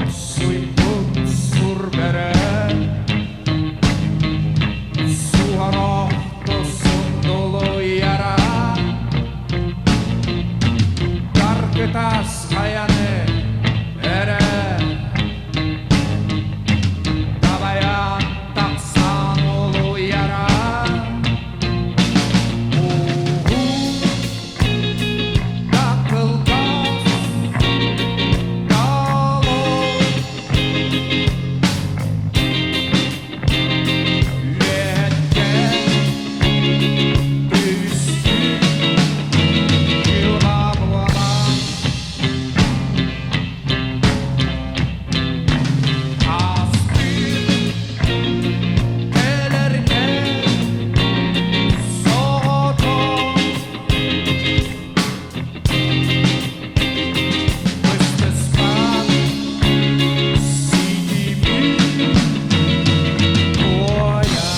Соҕотохсуйбут сур бөрө Суһар сундулуйара Даргытас хайаны өрө Дабайан тахсан улуйара Уһун да кылгас далын Үөһэттэн түстүн дьылҕа буолан Ааспыт кэлэргэ соҕотох Быстыспат ситимин туойа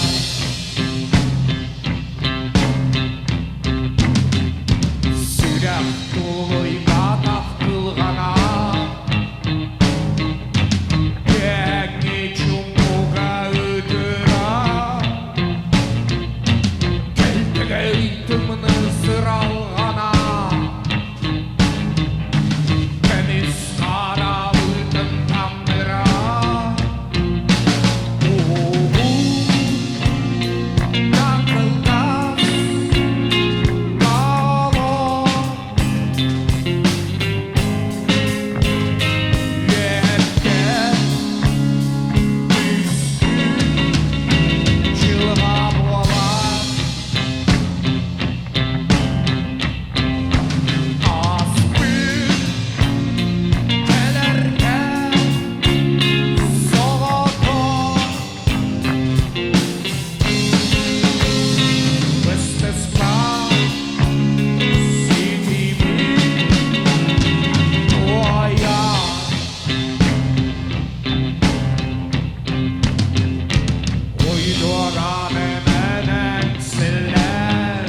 Сүрэх тулуйбатах кылгана Кэҥи чуҥкуга ытыра Кэлтэгэй тымныы сыралҕана Көмүс хараабытын таҥнара Уһун да кылгас балон Үөһэттэн түстүн дьылҕа буолан Ааспыт кэлэргэ соҕотох Быстыспат ситимин туойар Уйдуоран эмэнэн силлэр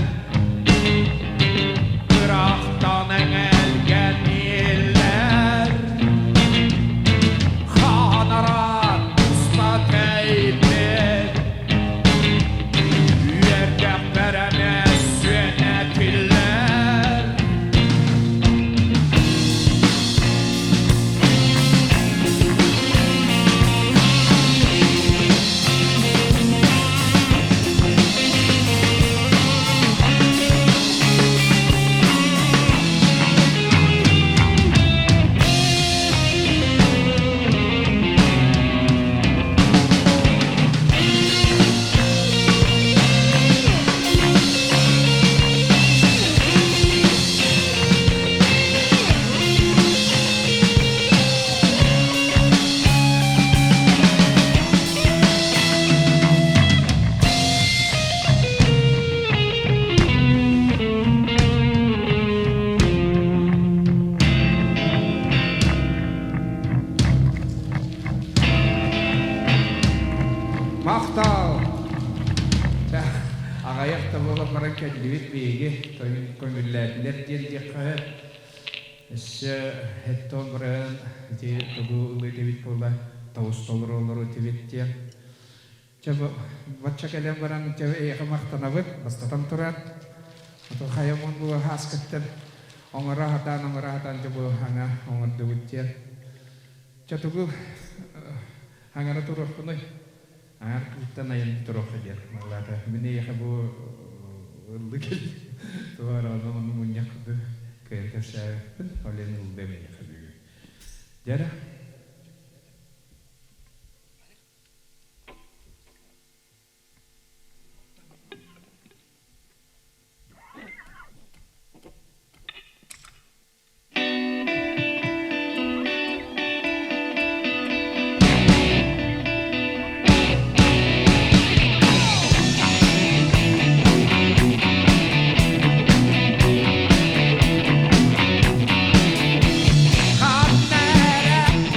Ыраахтан эҥэлгэниллэр Хаанаран туспа тэйбит Үөрдэхпэр эмиэ сүөнэтиллэр. Махтал! Аҕыйах да буолан баран кэллибит биһиги көҥүллээтилэр диэн диэххэ өссө хэттон баран ити тугу ылыы этибит буолла тоҕус толору олору этибит диэн Чэ, бачча кэлэн баран дьэ эйиэхэ махтанабыт, бастатан туран. Ото хайа мун бу ааскыттан оҥоро сатаан, оҥоро сатаан дьэ бу аҥа оҥордубут диэн. Чэ тугу аҥара туруохпунуй? Аҥар кыыттан айан туруохха диэн. Маллаата мин эйиэхэ бу ыллык туора ону мунньах курдук кыайан. кэпсээбиппин, ол иһин ыллыам эйиэхэ бүгүн. Дьэ Ханна эрэ.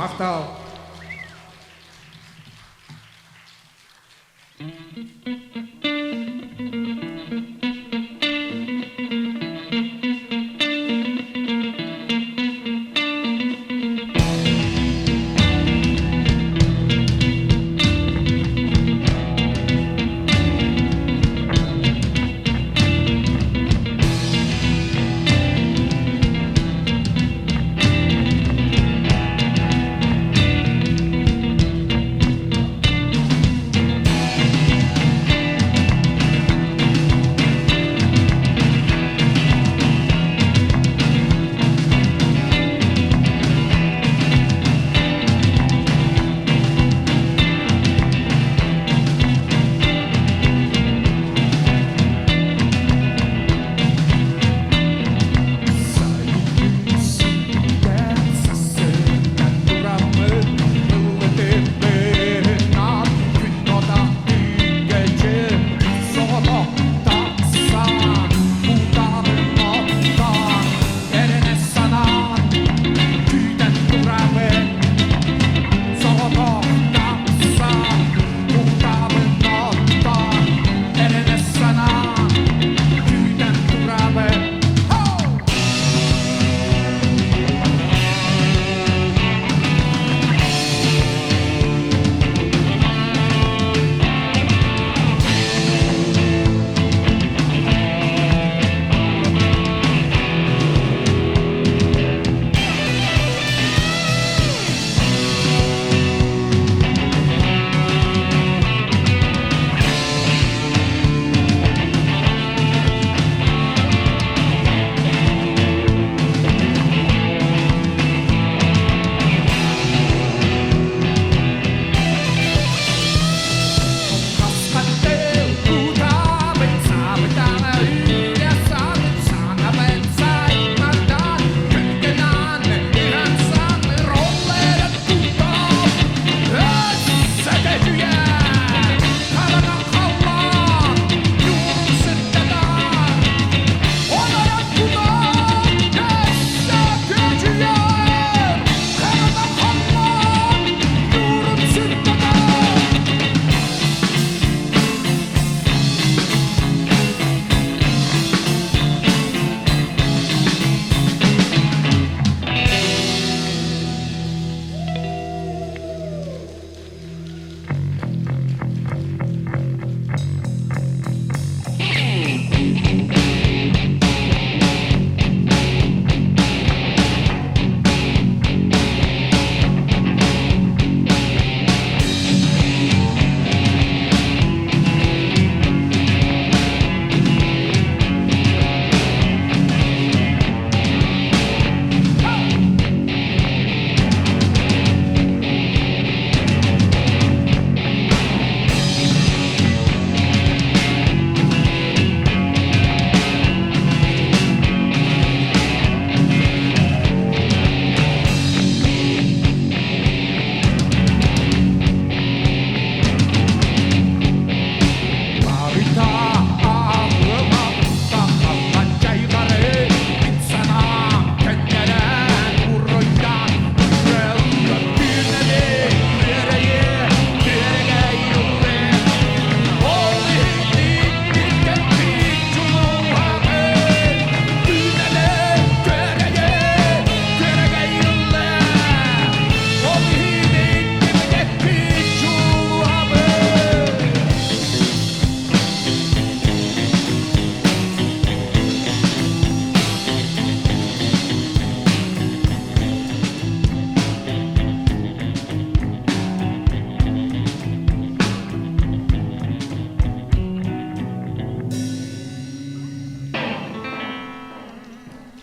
Махтал!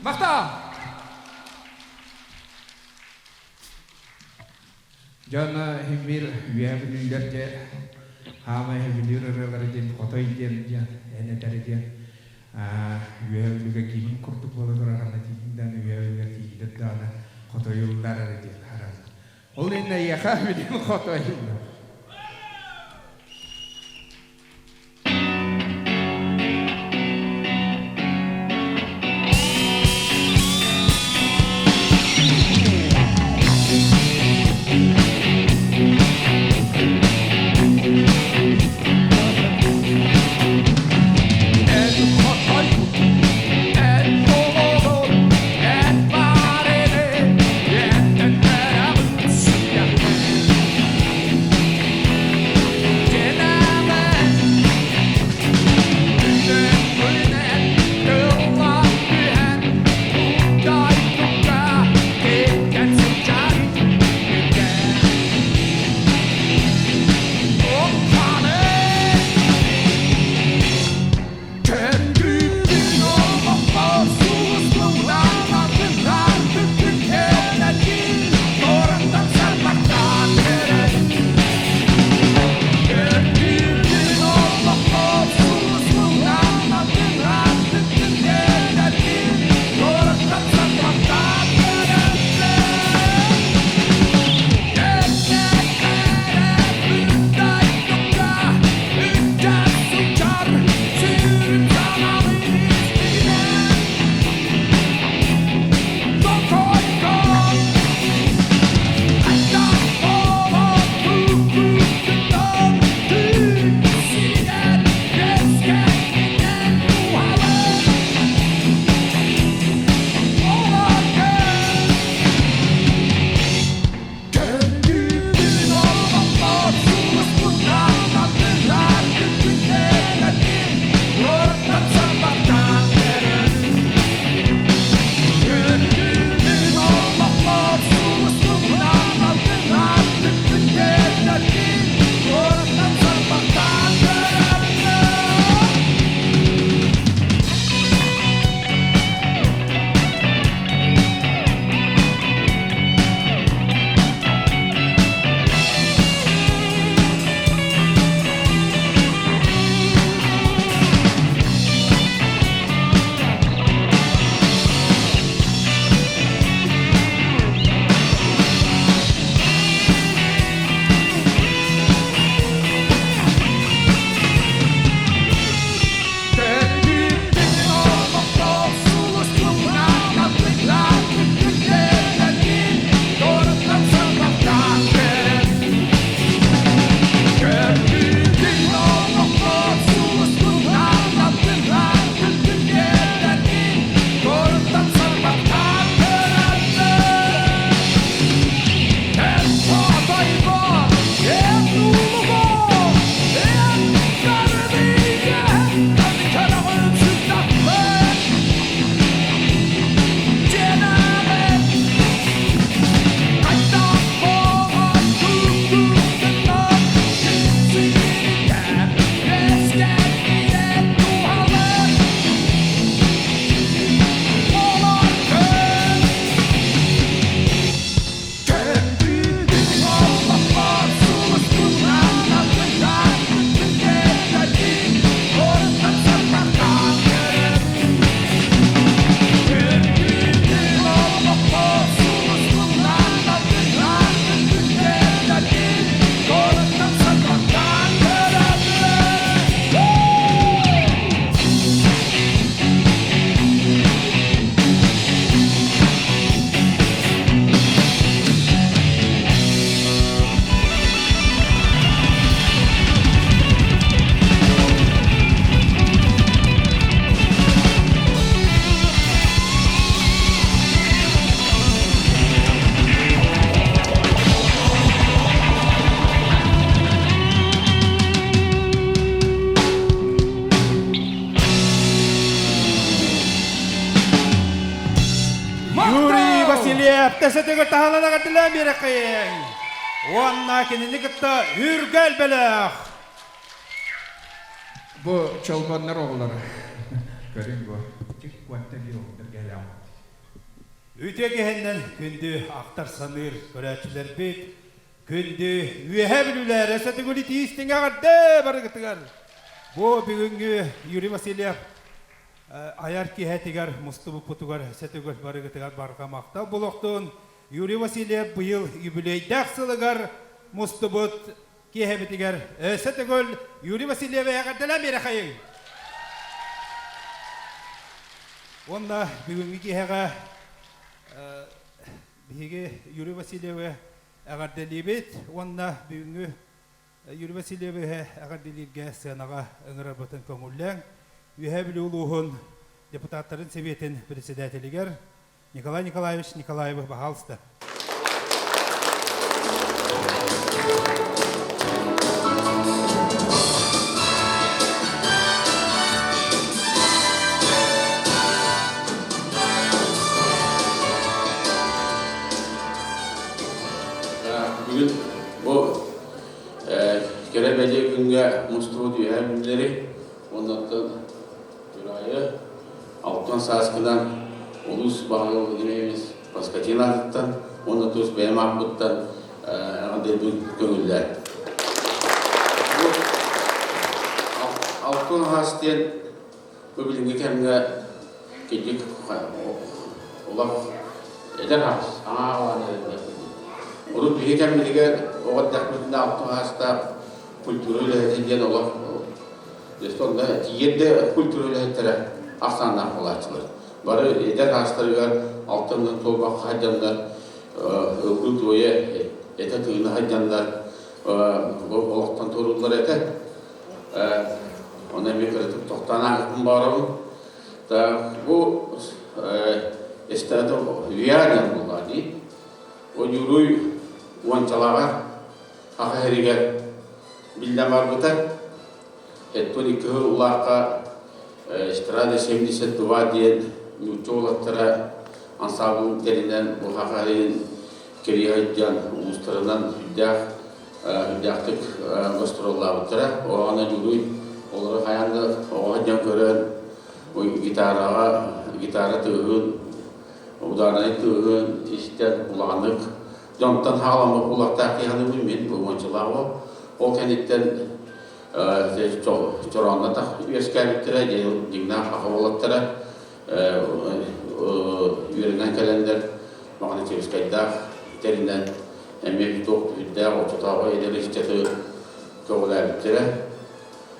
Махтал! Дьон иһин үөһэ бүлүүлэр дьэ хаамай бүлүүр ырыалары диэн хотой диэн диэн эн этэр диэн үөһэ бүлүүгэ гимн курдук буола турар ханна тиийдин даҕаны үөһэ бүлүүгэ тиийдэр даҕаны хотойуллар эрэ диэн харан. Ол иннэ эйиэхэ билим хотойуллар. Васильев тэсэтигэр таһынан эҕэрдэлээн биэрэххэйиҥ. Уонна кинини кытта Үргэл бөлөх. Бу чолбоннор оҕолоро. Көрүҥ бу. Тик куотта биир оҕолор кэлэҕит. Үтүө киһиннэн күндү ахтар-саныыр көрөөччүлэрбит, күндү үөһэ бүлүүлэр өссө төгүл итии-истиҥ эҕэрдэ барыгытыгар! Бу бүгүҥҥү Юрий Васильев айар киэһэтигэр мустубуппутугар өссө төгүл барыгытыгар барҕа махтал буолуохтун. Юрий Васильев быйыл юбилейдаах сылыгар мустубут киэһэбитигэр өссө төгүл Юрий Васильевы эҕэрдэлээн биэрэхэйиҥ! Уонна бүгүҥҥү киэһэҕэ биһиги Юрий Васильевы эҕэрдэлиибит уонна бүгүҥҥү Юрий Васильевиһы эҕэрдэлииргэ сыанаҕа ыҥырарбытын көҥүллээҥ. Үөһээ Бүлүү улууһун депутаттарын сэбиэтин председателигэр Николай Николаевич Николаевы, пожалуйста. Бүгүн бу кэрэ бэлиэ күҥҥэ мустубут үөһээ бүлүүлэри уоннаттан Күраайы алтан сааскынан улуус баһылыга Владимир Паскатин аатыттан уонна тус бэйэм ааппыттан эҕэрдэлиибин көҥүллээн. Алтан хаас диэн бу билиҥҥи кэмҥэ кидик олох эдэр хаас, аҥаа эрэр. Урут биһи кэммитигэр оҕо эрдэхпитинэ алтан хаастаах культура үлэһитэ диэн олох Онно тиийэр да культура үлэһиттэрэ ахсааннаах буолааччылар. Бары эдэр аастарыгар алтан туолбахха сылдьаннар, ылгы туойа этэ тыына сылдьаннар олохтон туорууллар этэ. Онно эмиэ кыратык тохтоон ааһыахпын баҕарабын. Бу эстрада ВИА диэн буоллаҕа дии. Ойууруй уончалааҕар Саха сиригэр биллэн барбыта. Эттон кыһыл улаахха Эстрада 72 диэн нуучча уолаттара ансаамбылын тэринэн бу Саха сирин кэрийэ сылдьан улуустарынан сүрдээх сүрдээхтик гастроллаабыттара. Оҕону дьулуй олору хайаан да оҕо сылдьан көрөн гитараҕа гитара тыаһын ударнай тыаһын истэн улаханнык дьонтон хаалан улахтаах киһи мин бу уончалааҕы ол кэнниттэн чороонно үөскээбиттэрэ дьиҥнээх саха уолаттара үөрэнэн кэлэннэр Мохначевскайдаах тэринэн эмиэ туох үрдээх оччотооҕу эдэр ыччаты көҕүлээбиттэрэ.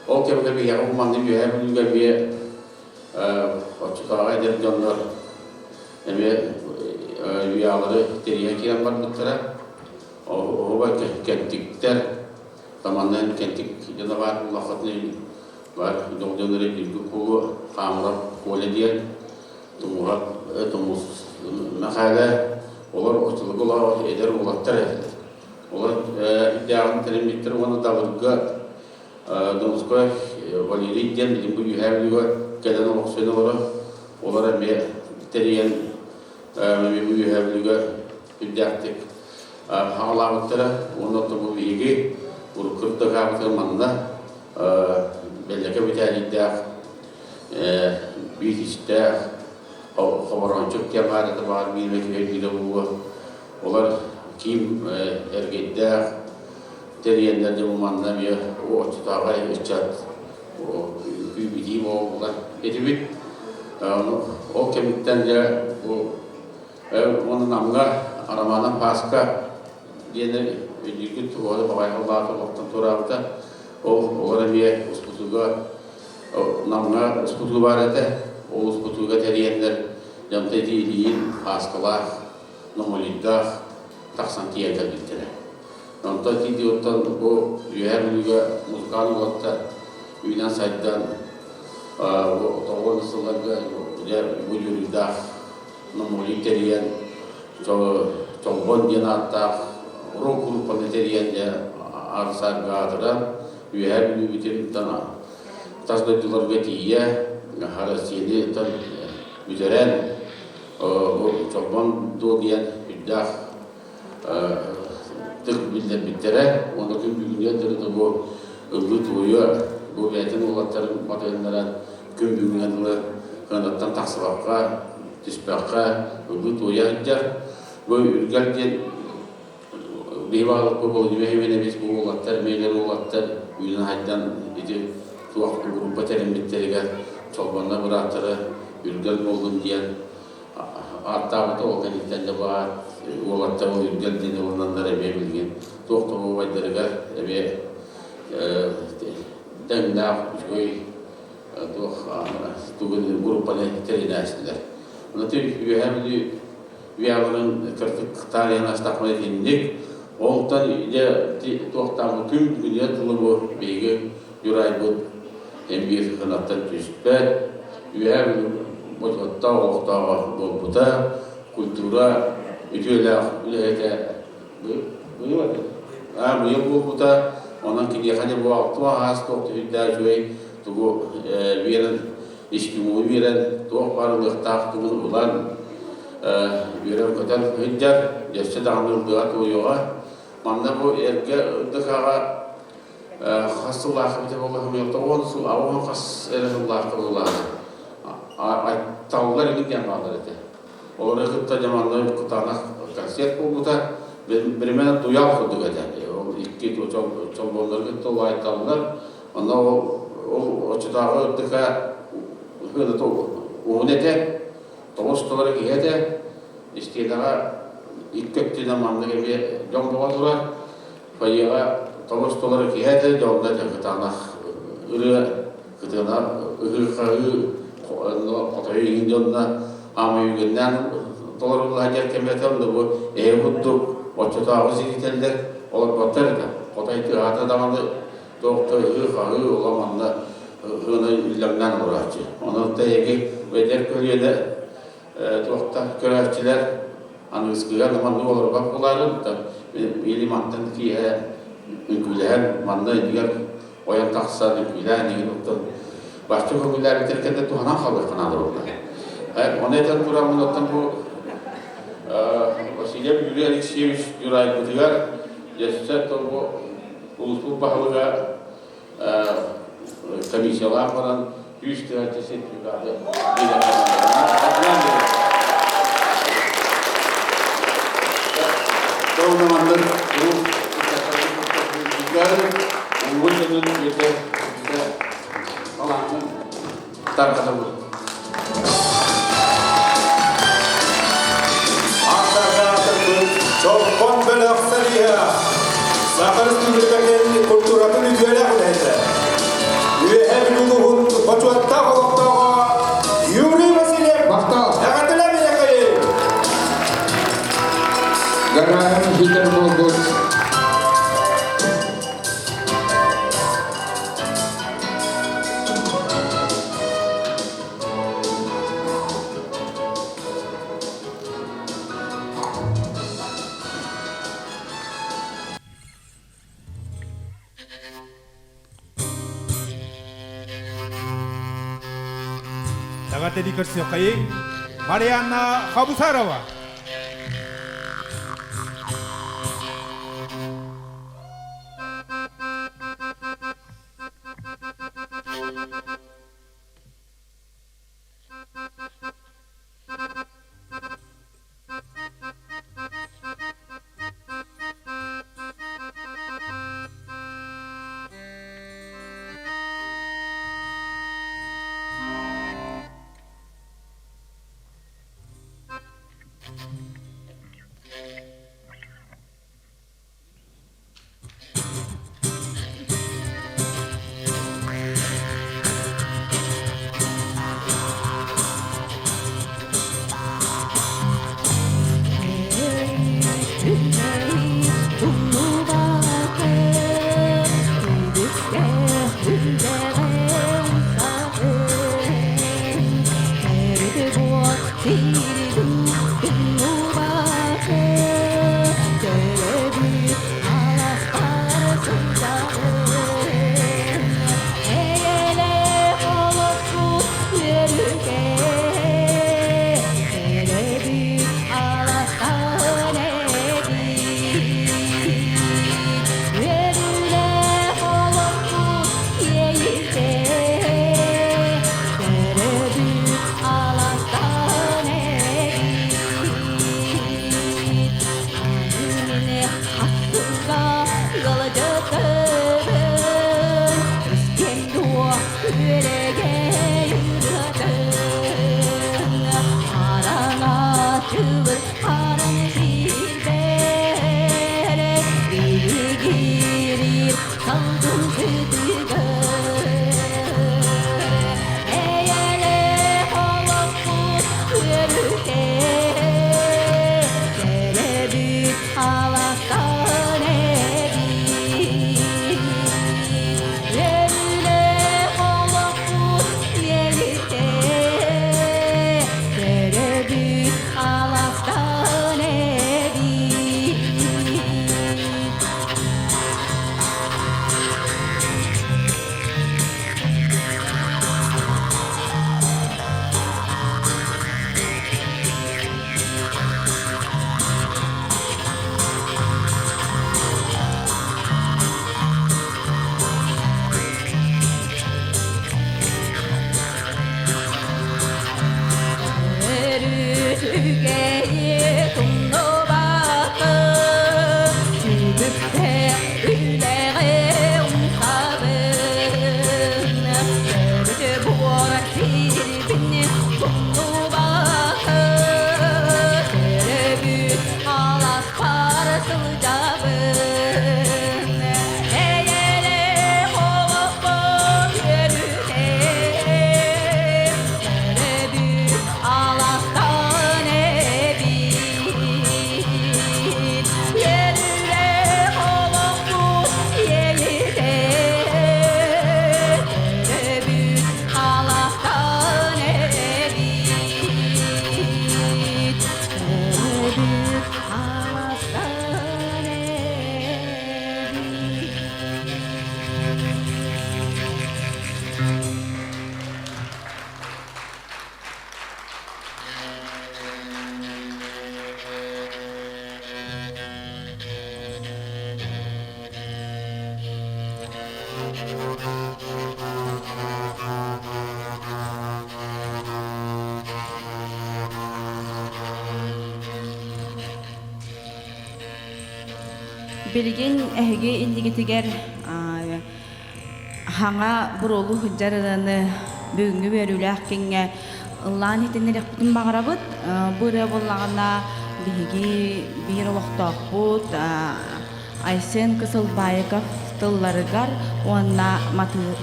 Ол кэмҥэ биһиэхэ бу манна Үөһээ Бүлүүгэ эмиэ оччотооҕу эдэр дьоннор эмиэ уйаалары тэрийэн киирэн барбыттара. Оһуба кэнтиктэр Таманнан кэнтик дьоно баар улахатын баар дьоннору бииргэ куулу Хаамырап Коля диэн Тумуһап Тумус Мэхээлэ олор оччолорго олорор эдэр уолаттар этилэр. Олор үрдээҕин тэриммиттэр уонна Далырга Донской Валерий диэн билигин бу Үөһээ Бүлүүгэ кэлэн олохсуйан олорор. Олор эмиэ тэрийэн Үөһээ Бүлүүгэ үрдээхтик хаалаабыттара уонна оттон бу биһиги урукку ырдакаабытыгар манна Бэллэкэ Битээлийдээх биир истээх хобороончук диэн баар этэ баҕар биир эмэ киһи өйдүүрэ буолуо олор киим эргэйдээх тэрийэннэр дьэ бу манна эмиэ оччотооҕу ыччат үҥкүү-битии буолар этибит ол кэмиттэн дьэ бу Уонна Намҥа Романов Пааска диэни өйдүүргүт уола баҕайы улаата олохтон туораабыта. Ол олор эмиэ успутууга Намҥа успутуу баар этэ. Ол успутууга тэрийэннэр дьонто ити Ильин Пааскалаах, Номолийдаах тахсан тиийэн кэлбиттэрэ. Онтон тиийдиоттон бу Үөһээ Бүлүүгэ музыкант уолаттар үүнэн-сайдан тоҕуон сылларга дьэ бу Юрийдаах Номолий тэрийэн Чолбон диэн ааттаах рок-группаны тэрийэн дьэ арсаарга аатыран Үөһээ Бүлүүбүтүн тас дойдуларга тиийэ Россияны бүтэрэн. Бу Чолбон дуо диэн үрдээх тык биллэрбиттэрэ уонна күн бүгүнүгэр дылы бу ыллыы туойуо бу бэйэтин уолаттарын батыһыннаран күн бүгүҥҥэ дылы кыанаттан тахсыбакка түспэххэ ыллыы туойа сылдьар. Бу Үргэл диэн биһи баҕалыкпыт Владимир Семенович бу уолаттар мээлэр уолаттар үүнэн хайдан ити туох группа тэриммиттэригэр Чолбонно бырааттара Үргэл буоллун диэн ааттаабыта ол кэнниттэн да баар уолаттар ол Үргэл диэн ылынаннар эмиэ билигин туох да убайдарыгар эмиэ тэҥнээх үчүгэй туох тугун группаны тэринээччилэр. Онон Үөһээ Бүлүү Үйэҕинэн кырдьык таарыйан астахпына итинник. Онтон дьэ туохтаах күн бүгүнүгэр дылы бу биһиги Юрайбыт эмиэ кынаттан түспэт. Үөһээ бочуоттаах олохтооҕо буолбута. Культура үтүөлээх үлэһитэ быйыл быйыл буолбута. Онон киниэхэ дьэ бу алтыма аас туох түһүрдээх үчүгэй тугу биэрэн Истиҥ биэрэн, туох баар ылыахтаах тугун ылан, үөрэн-көтөн сылдьар, өссө даҕаны ыллыаҕа-туойуоҕа. Манна бу эргэ ДХ-ҕа хас сыллаах эбитэ буолла, 90 сыл, 80 хас эрэ сыллаахха быһыылааҕа. Айталлар игин диэн бааллар этэ. Олору кытта дьэ манна кытаанах концерт буолбута. Биримэн туйаал курдук этэ. Ол икки чолбоннору кытта ол айталлар. Онно ол оччотооҕу ДХ уһун этэ, тоҕус толору киһи этэ. Истиэнэҕэ икки өттүнэн маннык эмиэ дьон бөҕө турар. Фойеҕа тоҕус толору киһи этэ, дьонно этэ кытаанах ырыа, кытаанах ыһыы-хаһыы, хотойу иһин дьонно аамай үгэннээн толорулла сылдьар кэмэ этэ. Онно бу эһи курдук оччотооҕу зрителлэр олорботтор этэ. Хотой тыаһаата даҕаны туох да ыһыы-хаһыы ола манна ыһыына үллэҥнээн олорооччу. Онон эһиги эдэр көлүөнэ туохта көрөөччүлэр аныгыскыга да маннык олорбот буолаарын или мантан киэһэ үҥкүүлэһэн манна иннигэр ойон тахсан үҥкүүлээн игин оттон бачча көҥүллээбиттэр кэннэ туһанан хаалыахха наада буолла. Ону этэн тураммын оттон бу Васильев Юрий Алексеевич Юрайбытыгар өссө бу улууспут баһылыга комиссиялаан баран 100 тыһыынча сертификаты Тоҕунаманнар улуус дьонун үйэтэ талаанын тарҕатабыт. Ааттардаатырбыт Чолбон бөлөх солиһа, Саха Республикатын культуратын үтүөлээх үлэһитэ, Үөһээ Бүлүү улууһун бочуоттаах олохтооҕо Юрий Васильев. Махтал. Эҕэрдэлээ миэхэ! Гараһын хитер буолбут. Эҕэрдэлии көрсүөххэйиҥ Марианна Хабусарова. Билигин эһиги иннигитигэр хаҥа буруолуу сылдьар ырыаны бүгүҥҥү үөрүүлээх киҥҥэ ыллаан иһитиннэриэхпитин баҕарабыт. Бу ырыа буоллаҕына биһиги биир олохтоохпут Айсен Кысылбаиков тылларыгар уонна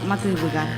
матыыбыгар.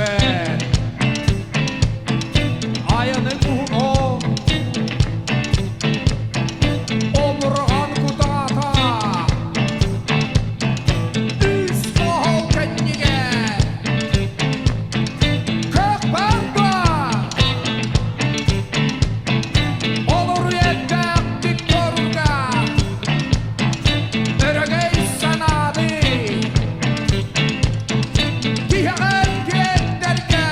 Көппөт Айаны уһун Омурҕан кутаата Үс оһол кэннигэр Көппөт Олору элбэхтик торуга Өрөгөй санааны Тиһэҕэр тиэрдэргэ.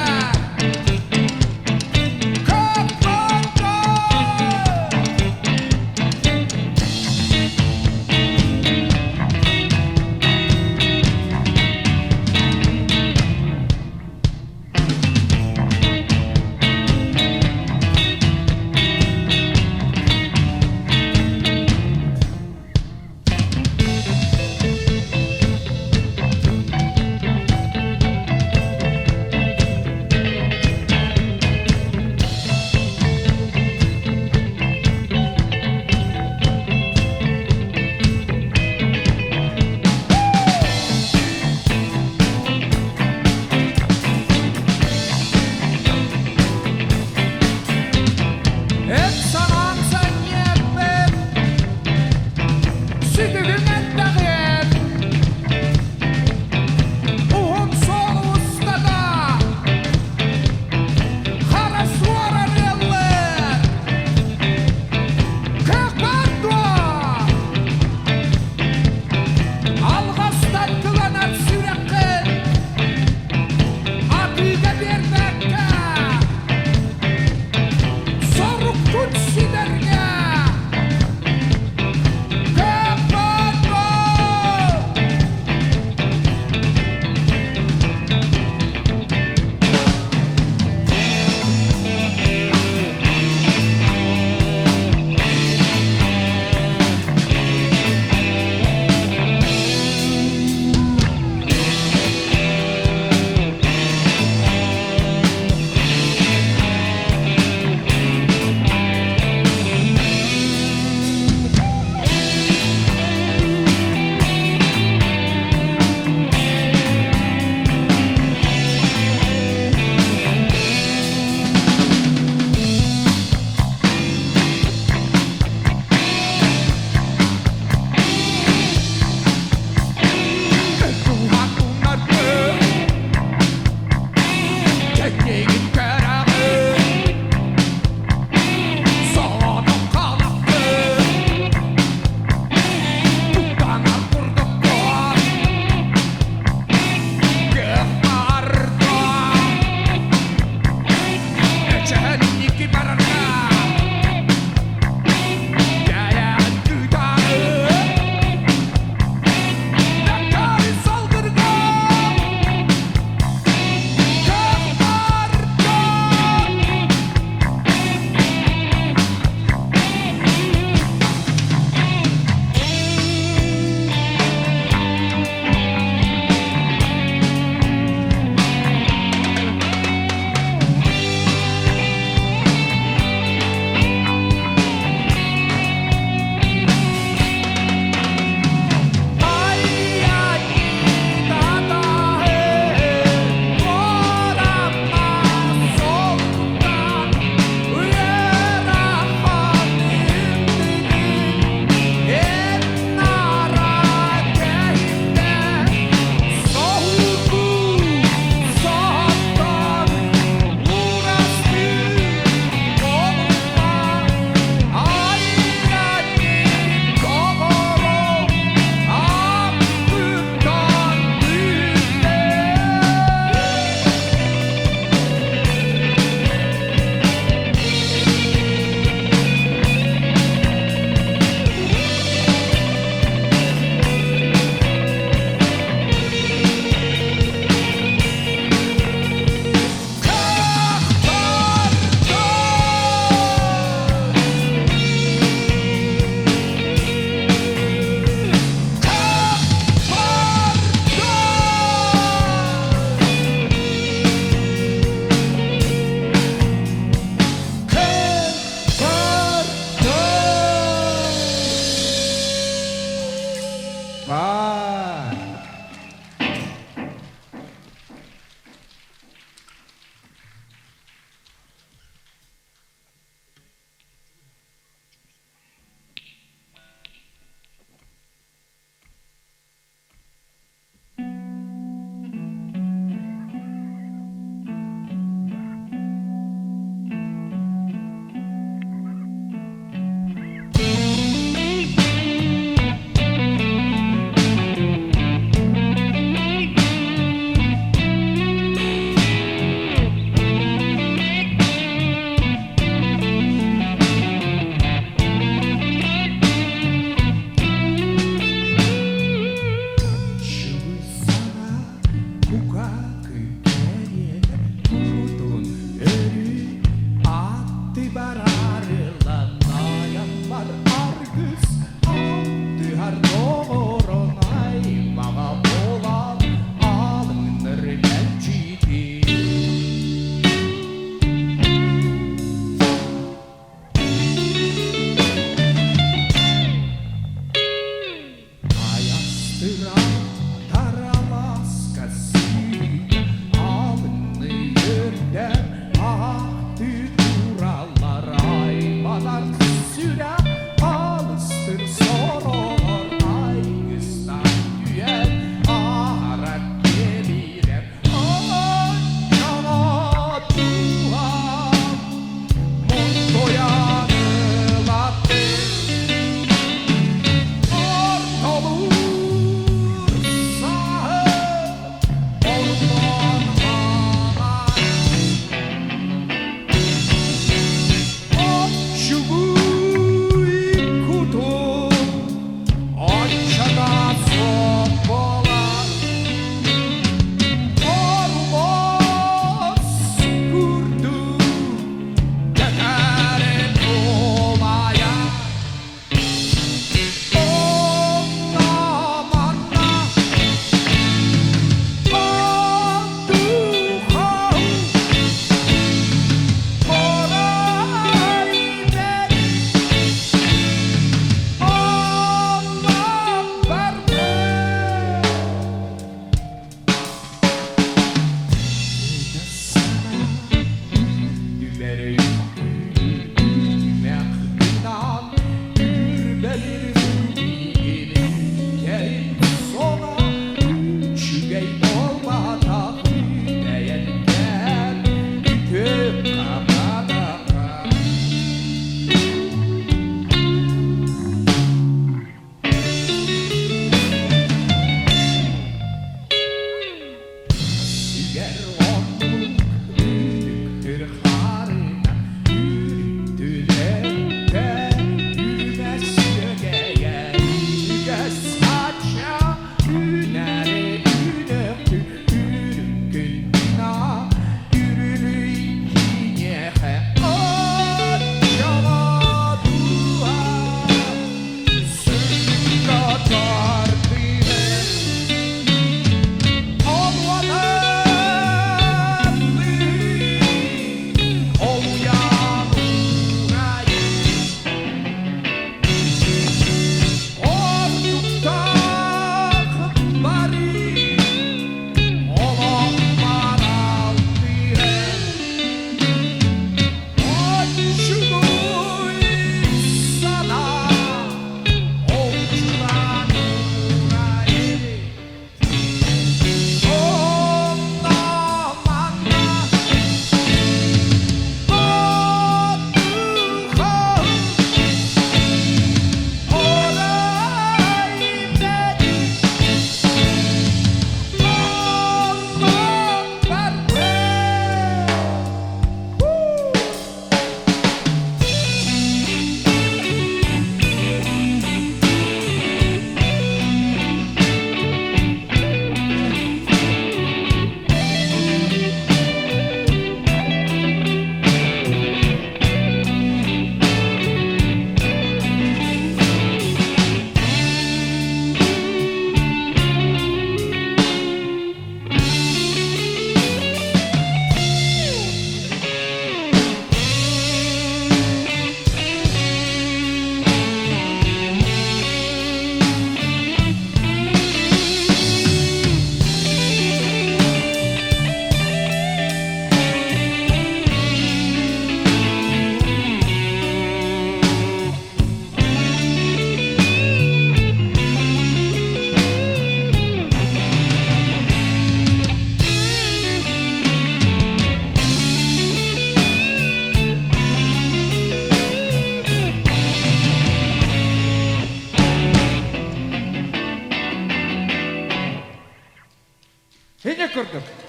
Welcome.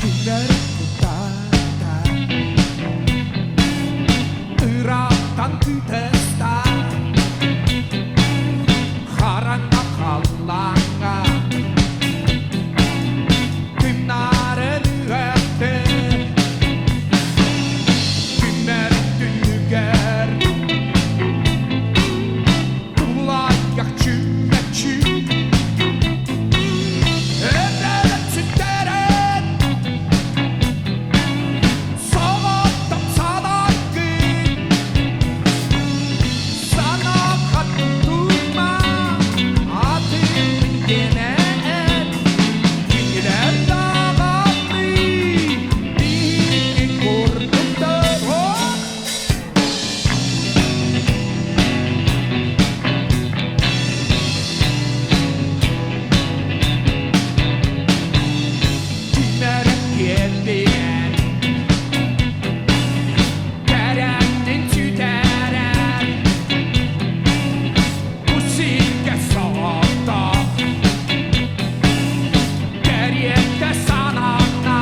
Күннэр кутаата Ыраахтан күүтэстэ Хараҥа халлааҥҥа Күннарын үөттэ Күннэр түннүгэр Тулаайах чүмэчи Эдэр сүтэрэн Соҕотох санааккын Санаахат тума Атын диэнэн Кинилэр даҕаны Биһиги курдуктар Кимнэр киэлбиэн Кэрэттин сүтэрэн Бу сиргэ соҕотох Кэриэтэ санаана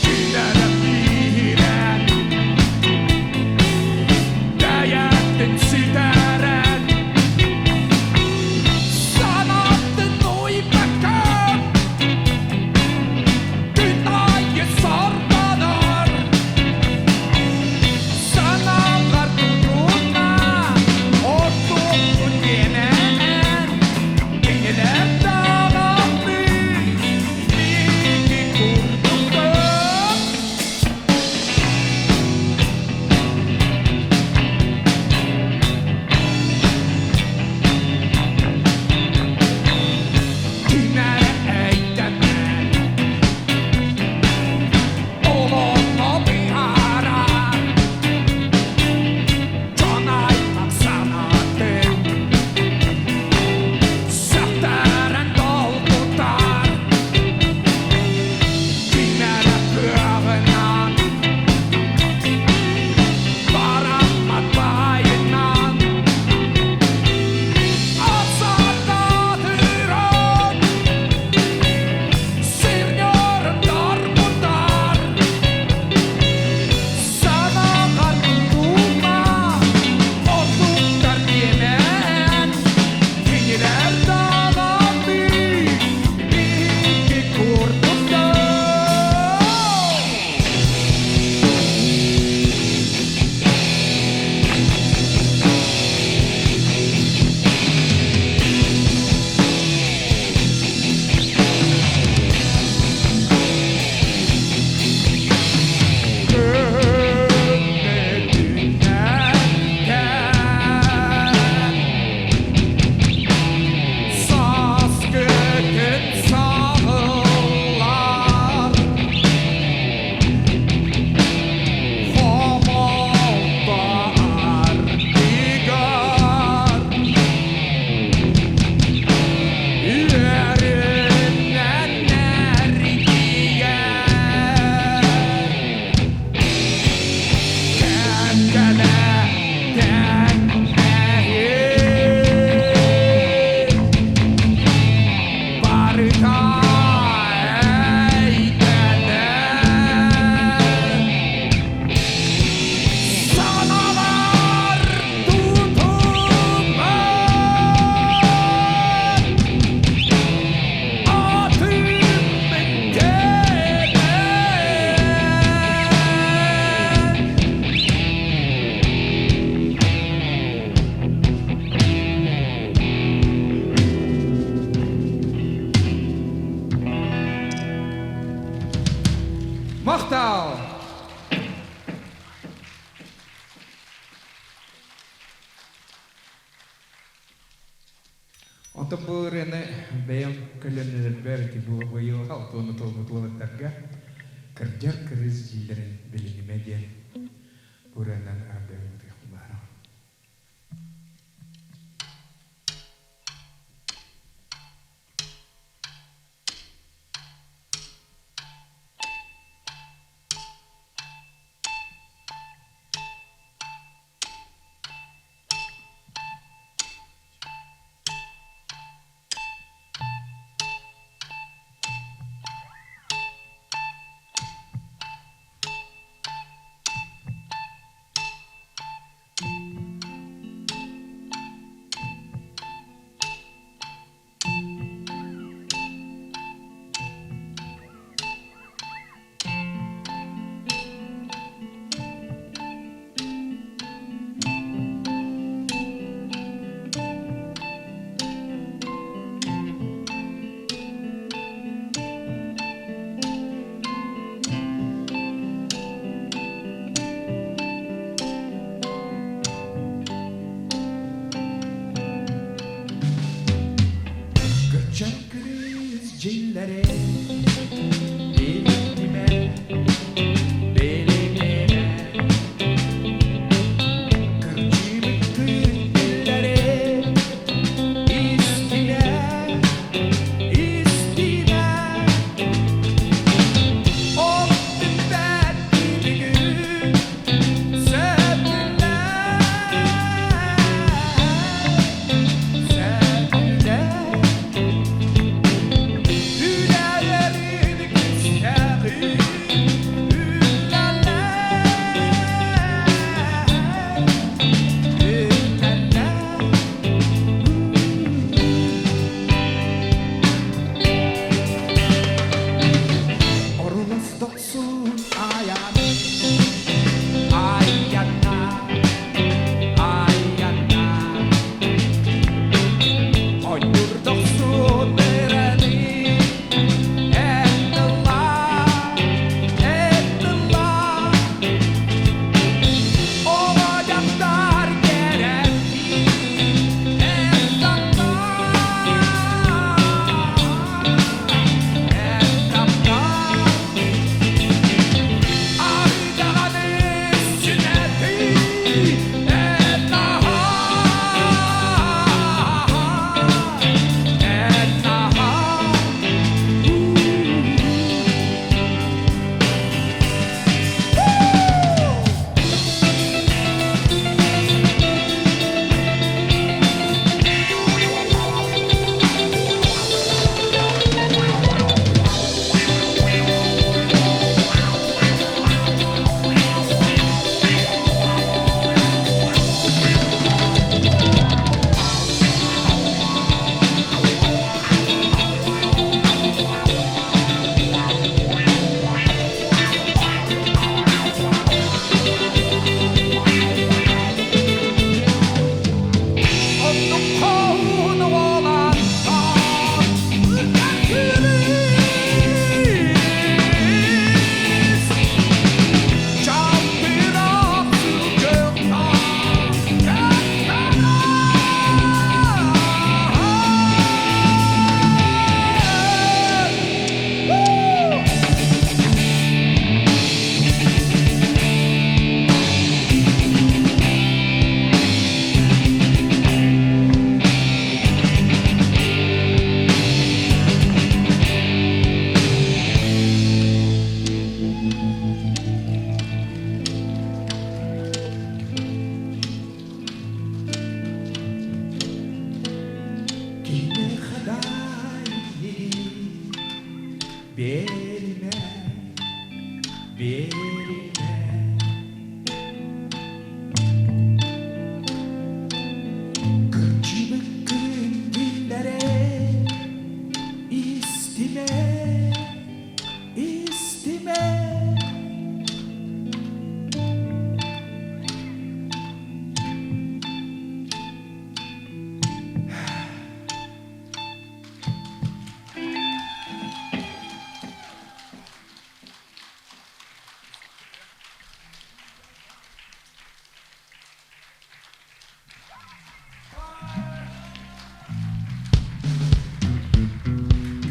Кинилэр биирэн Бэйэтин сүтэрэн Санаатын уйбакка Күн аайы сордонор Санааҕар тутуна Ордукпун диэмэн Кинилэр даҕаны Биһиги курдуктар. Ким эрэ өйдөммөт Олоҕо быһаарар Дьон аймах санаатын Сөхтөрөн долгутар Ким эрэ кыаҕынан Бараммат баайынан Асаататыран Сирньорун дарбытар Санааҕар тутума Ордуктар диэмэн Кинилэр даҕаны Биһиги курдуктар. Сааскы күн саҕыллар Хомолто ардыгар Үөрүнэн эргийэр Кэккэлэ тэҥнэһин Барыта эйдэнэр Саналар тутумар Атым менденер. Онтон бу ырыаны бэйэм көлүөнэлэрбэр ити бу быйыл алтыаны туолбут уолаттарга кырдьар кырыыс дииллэрин билинимэ диэн бу ырыанан аардыахпын баҕарабын. Göçen kriz cillere Bilinime, bilinime Kırcımı dillere İstine, istine Oldum ben bir gün Sevdiler, sevdiler.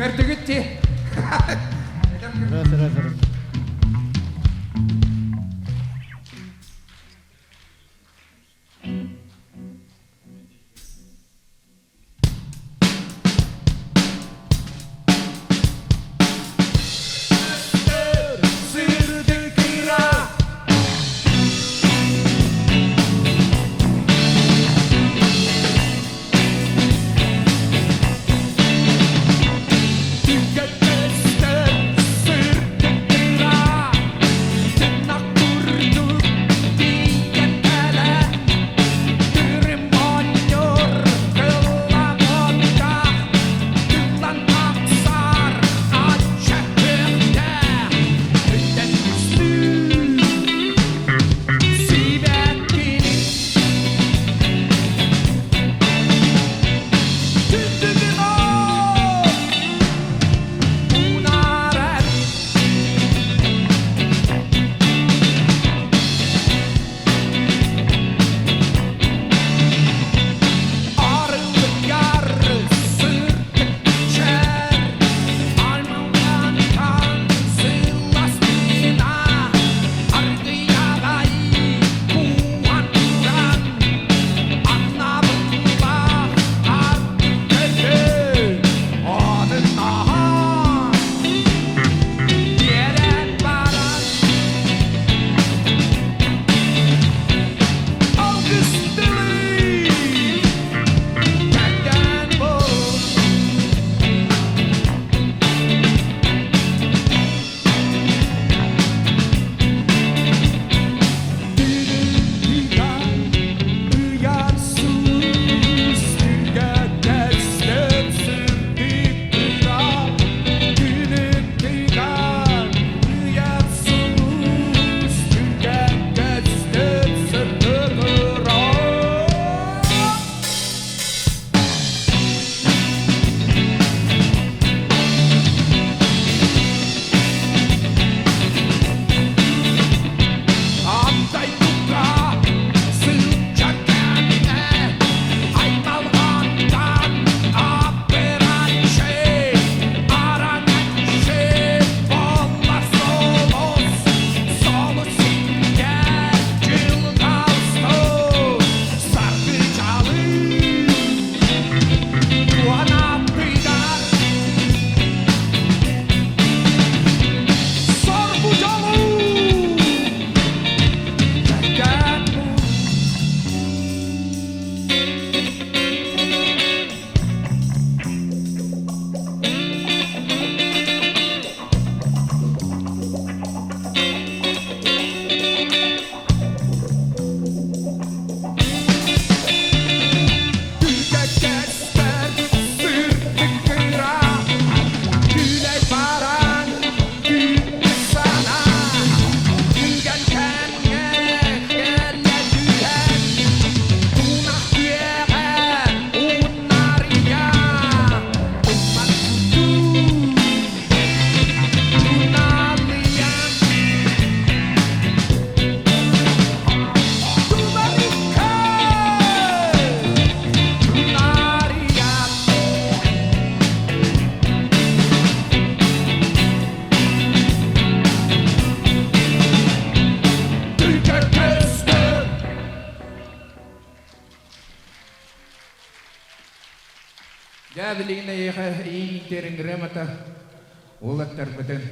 Көрдүгүт дии. Раз, раз, раз. Дьэ билигин эйиэхэ иин грамота уолаттарбытын.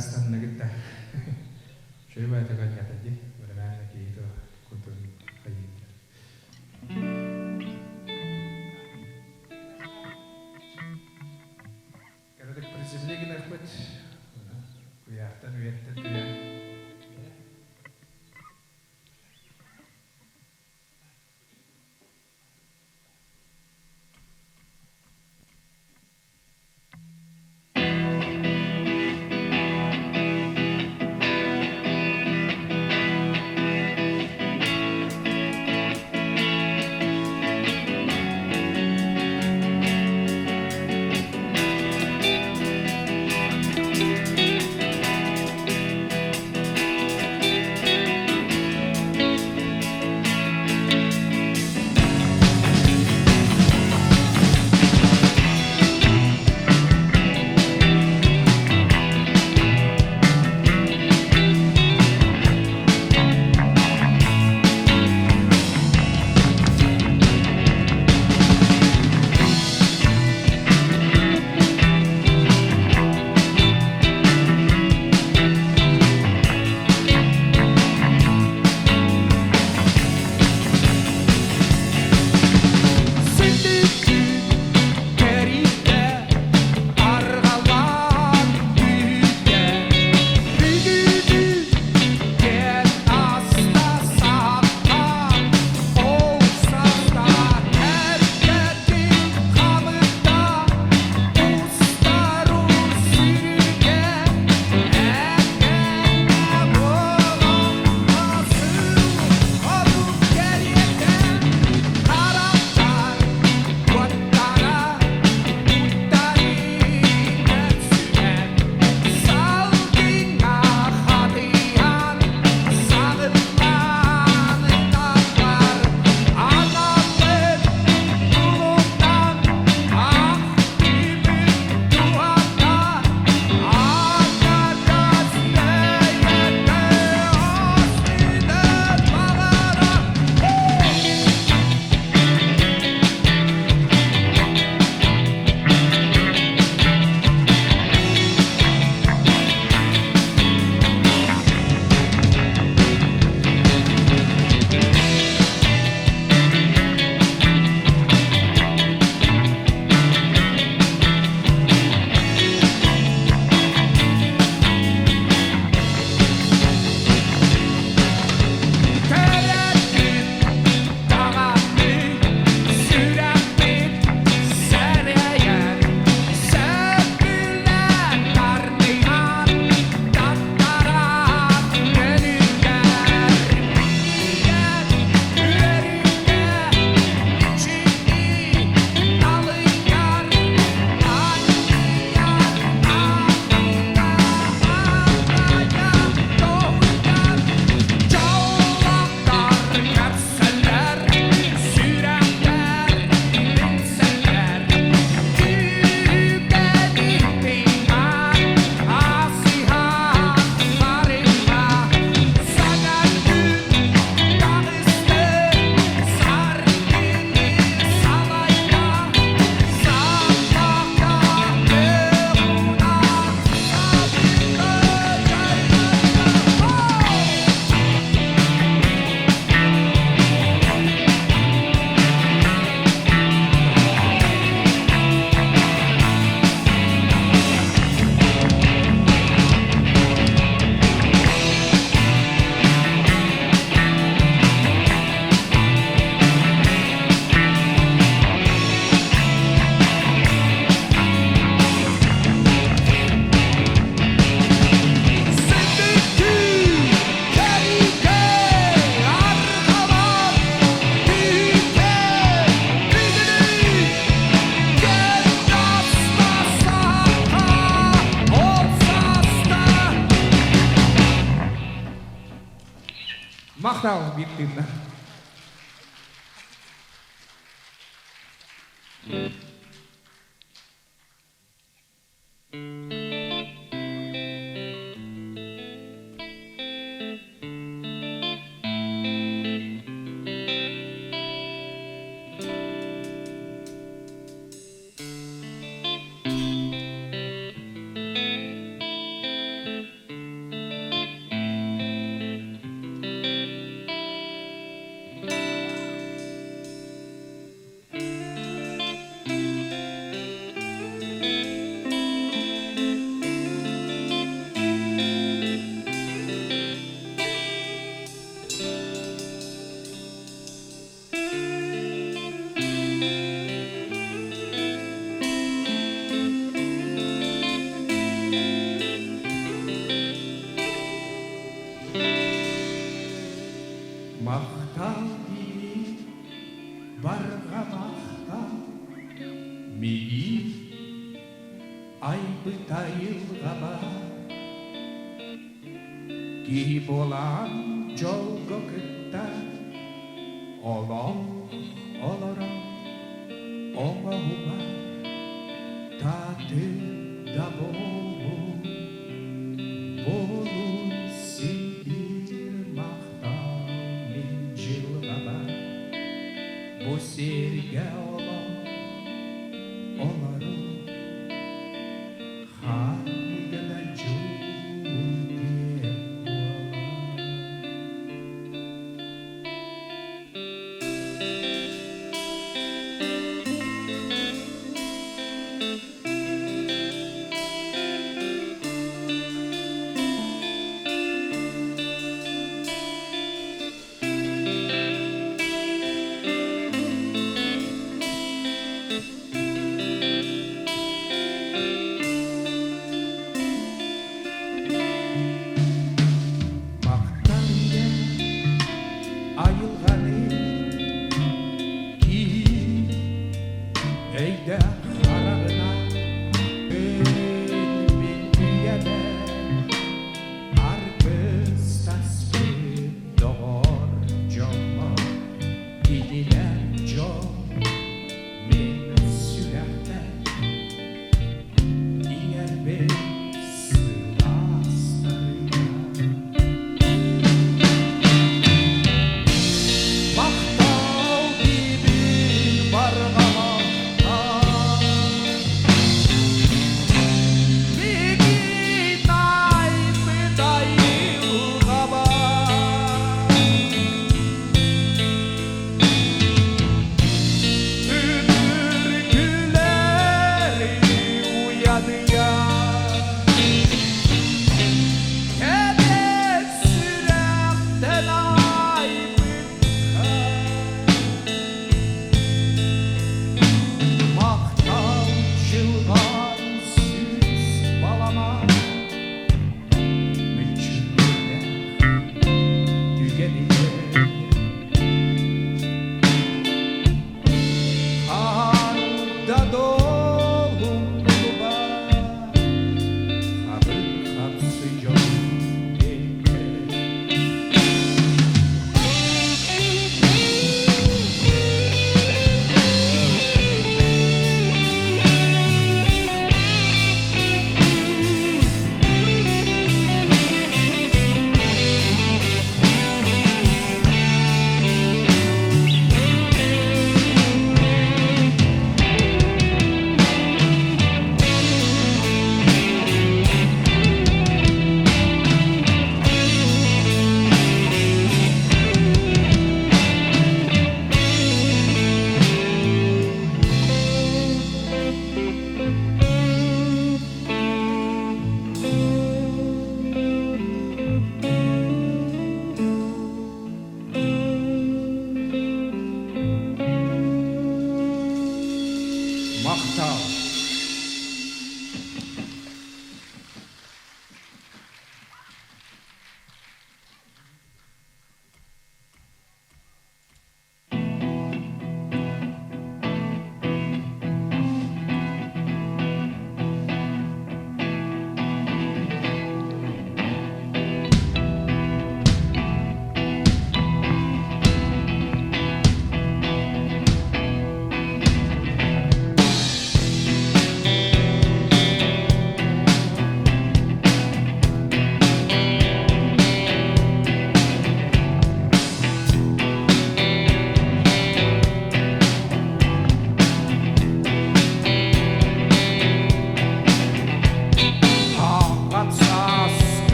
Ыраастанныгыт да. Үчүгэй баҕайытык оонньоото дии. Бырымаана киһи кутун хайыыр. Кыратык приземли гыныахпыт. Куйаартан үйэттэн түһэн. Кэритэ арҕалаан күүтэ бүгүнү кэн аста сахха ол саста эргэтин хамыта устару сүрүгэ этэҥҥэ буолан асыл одун кэриэтэ харахтар уоттара уттарынан сүгэн салгыҥҥа хатыйан саҕыллан ыталлар аналын булунан ах түмүк туһата аҥардас бэйэтэ астынан баҕара. Кэлэттин даҕаны сүрэхпит сэрэйэр Сөбүлээн тардыһан таттаран көнүллэр Билигин үөрүүгэ мичилий налыйар Анньыйар аныта аҕайа тоһуйар Дьоллоохтор көрсөллөр, сүрэхтэр билсэллэр Күүгэни тыймаат, асыһан барыма Саҥа күн таҕысты, саргыны салайда Саппака кыһына сабыта дьайда. Сендүккүү кэригэ арҕалар түүтэ бүгүнү кэн таста сахха ол саста. Махтал биир тыынна. Махтал диибин, барҕа махтал, миигин айбыт айылҕаба. Киһи буолан дьолго кытта олох олорон оҥоһугар таатын да буолун, буолун син биир махтал мин дьылҕабар. Бу сиргэ олох олорун ханныга да дьулур буолар.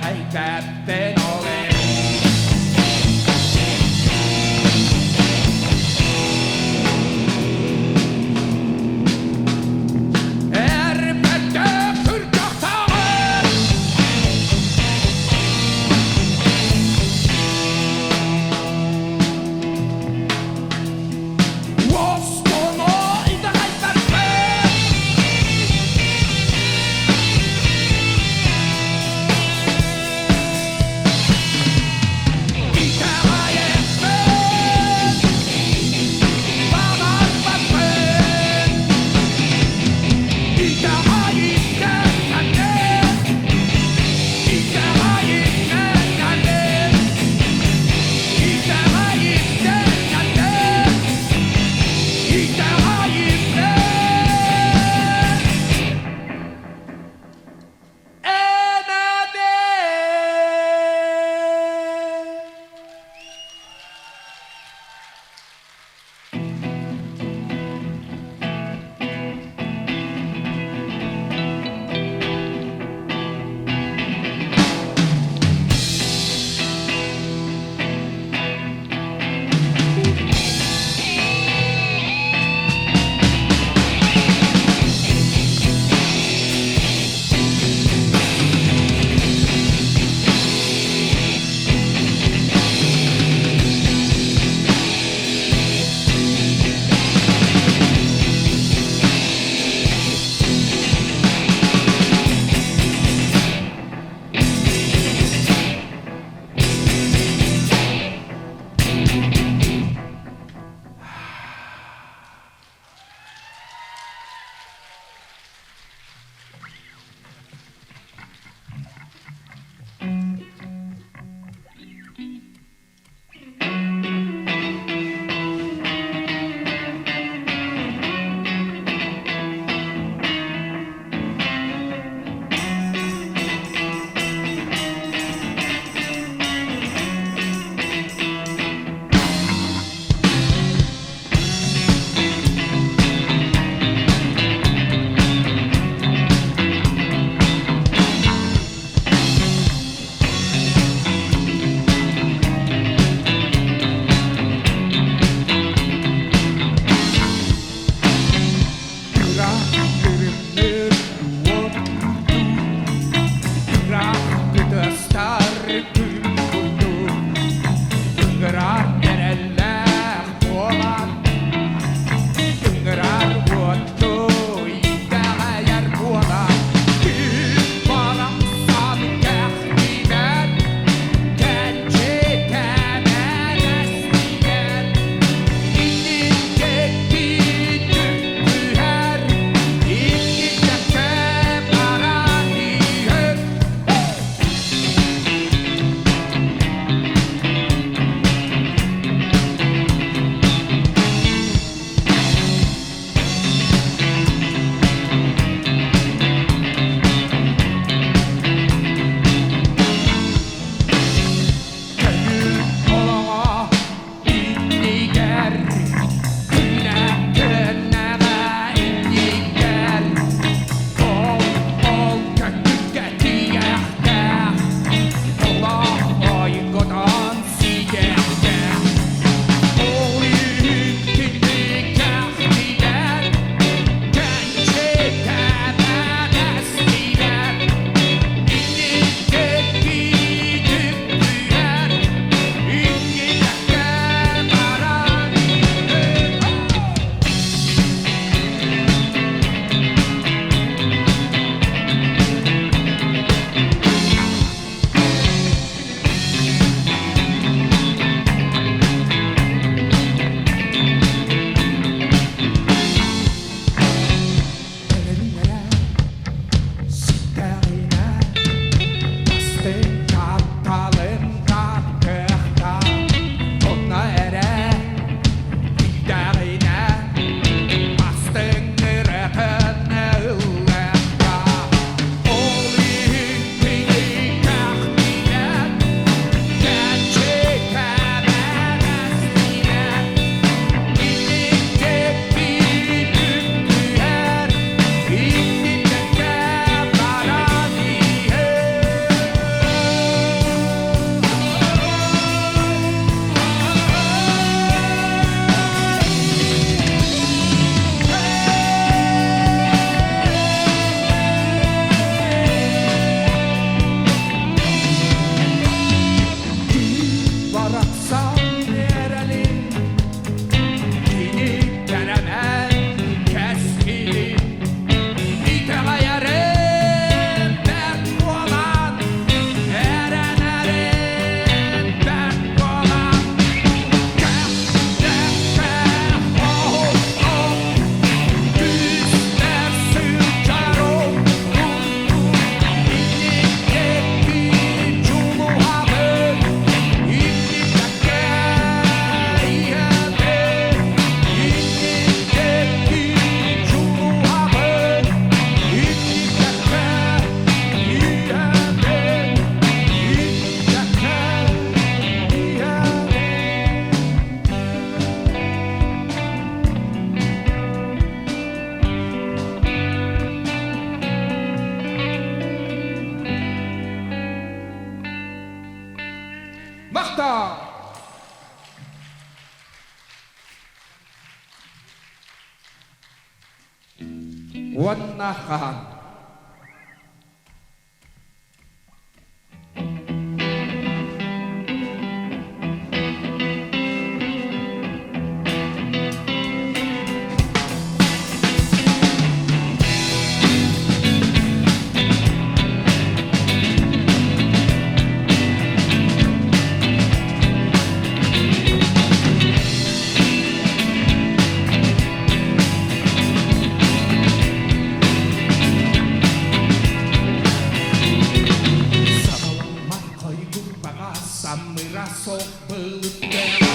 Итэҕэйбэппин ол иһин. Эрбэтэ күрдьэхтэҕин Уоскуну итэҕэйбэппин. Уонна хаһан? Саҕаламмат хойгурбаҕа самыра суох былыттыаҕа.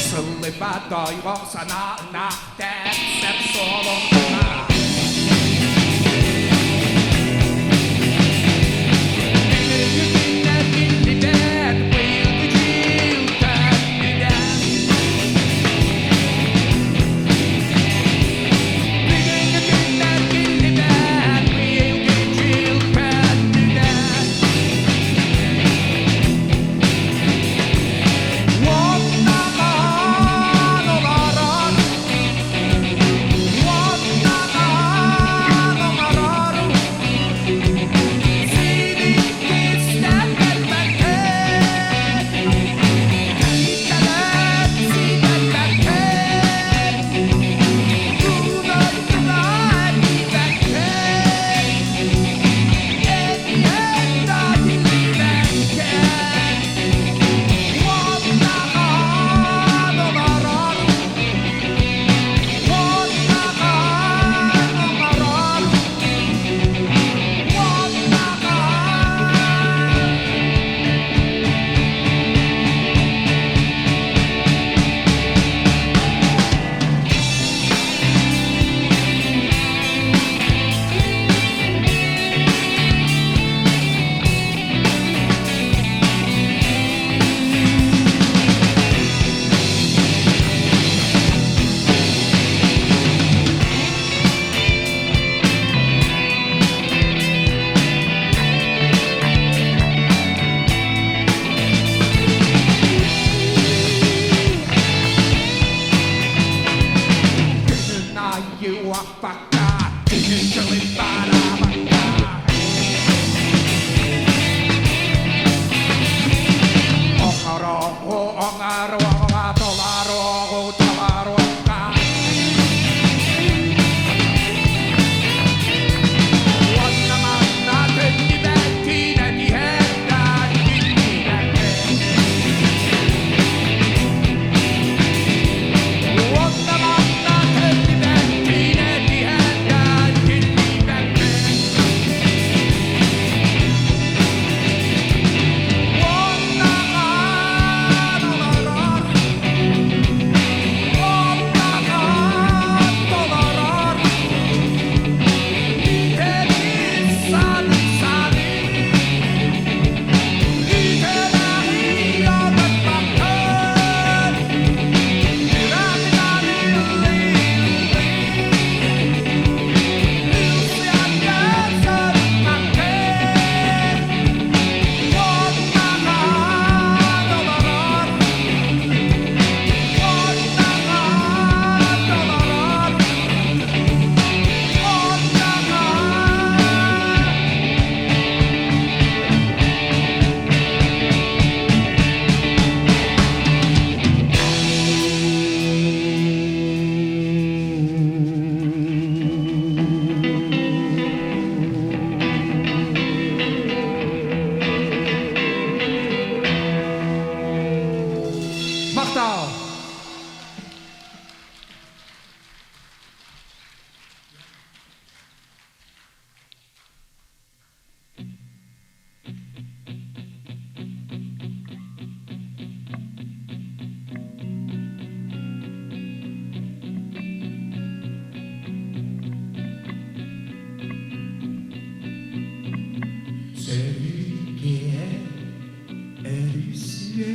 Сыллыба тойҕох санаана тэпсэп суолуҥна. Бүгүҥҥү күннэр биллибэт, быйылгы дьыл төннүбэт. Бүгүҥҥү күннэр биллибэт, быйылгы дьыл төннүбэт. Уоннаҕан олорор, уоннаҕан оҥорор, синиккистэн кэлбэккэ, киитэлэт ситэрбэккэ, тулуйдугар тиийбэккэ, этиһэн да тиллибэккэ. Уоннаҕан олорор, уоннаҕан оҥорор, уоннаҕан. Күнүн аайы уоппакка, күнүн дьылын бараабакка. Оҥороҕу оҥоруоҕа, толоруоҕу толоруохха. Уонна манна төннүбэт, тиһэр да тиллибэккэ. Уонна манна төннүбэт, тиһэр да тиллибэккэ. Уоннаҕан олорор, уоннаҕан толорор, итэбит саны-саны, итэҕэйи албаппаккын, ыраатынан ыллыы-ыллыы, ылсыаннар сырыппаккын. Уоннаҕан олорор, уоннаҕан толорор, уоннаҕан. Махтал! Сөрүүкэ өрүсүө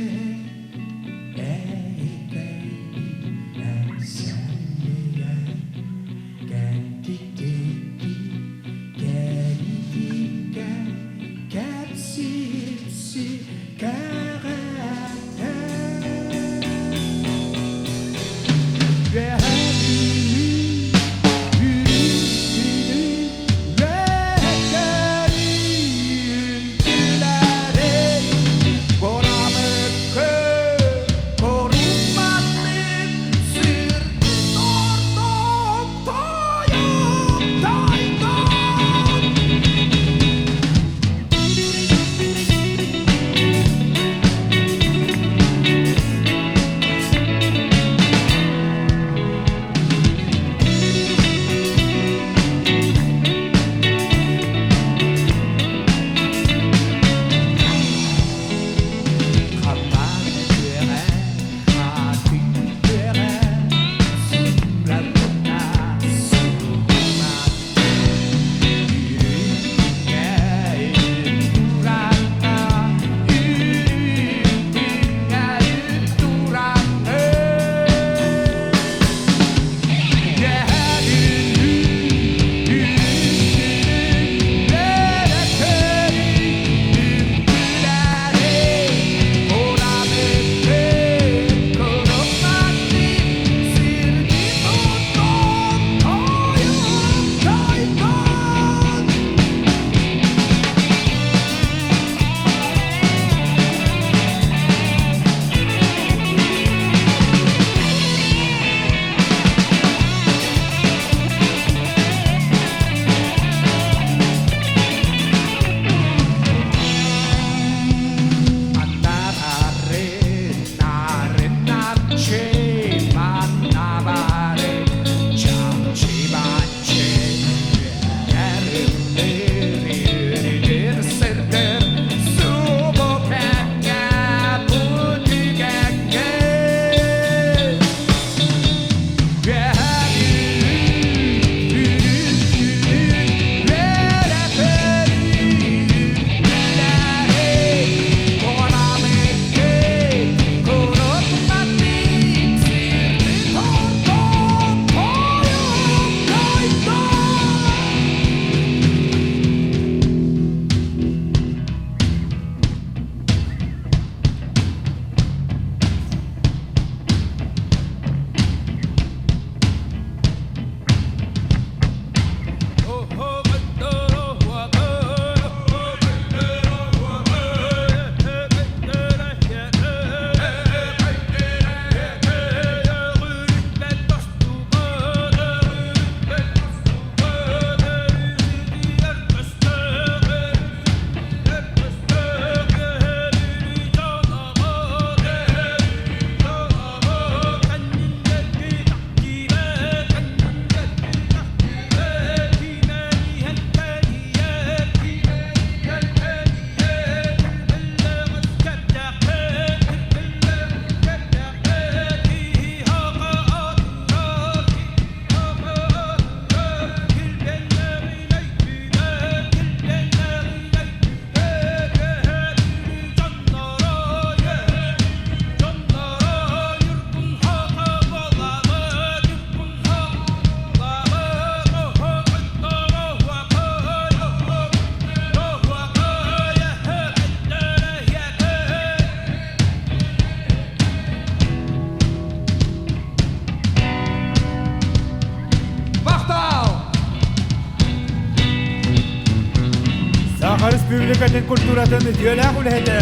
Республикатын культуратын үтүөлээх үлэһитэ,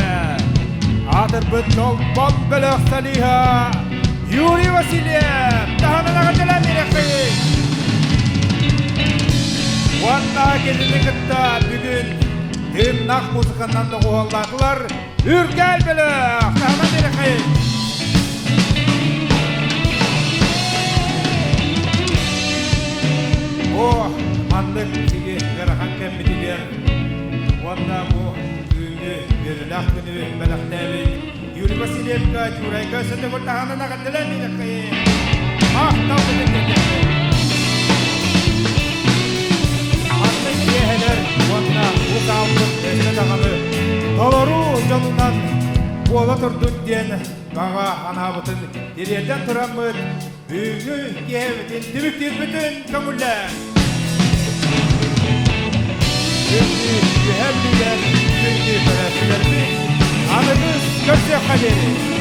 аатырбыт Чолбон бөлөх солиһа Юрий Васильев таһынан эҕэрдэлээн биэриэххэйиҥ! Уонна кинини кытта бүгүн тыыннаах музыканнан доҕуһуоллаатылар Үргэл бөлөх таһынан биэриэххэйиҥ! Бу маннык биһиги ыарахан кэммитигэр уонна бу түүнү үөрүүлээх күнү бэлэхтээбит Юрий Васильевка, Чурайга өссө төгүл таһынан эҕэрдэлээн биэриэххэйиҥ! Махтал бүтүн Маннык киэһэлэр уонна бу саалбыт өссө даҕаны толору дьонунан буола турдун диэн баҕа анаабытын тириэрдэн тураммыт бүгүҥҥү киэһэбитин түмүктүүрбүтүн көҥүллээҥ! Күндү үһэ бүлүүлэр, күндү көрөөччүлэрбит, аныгыс көрсүөххэ диэри!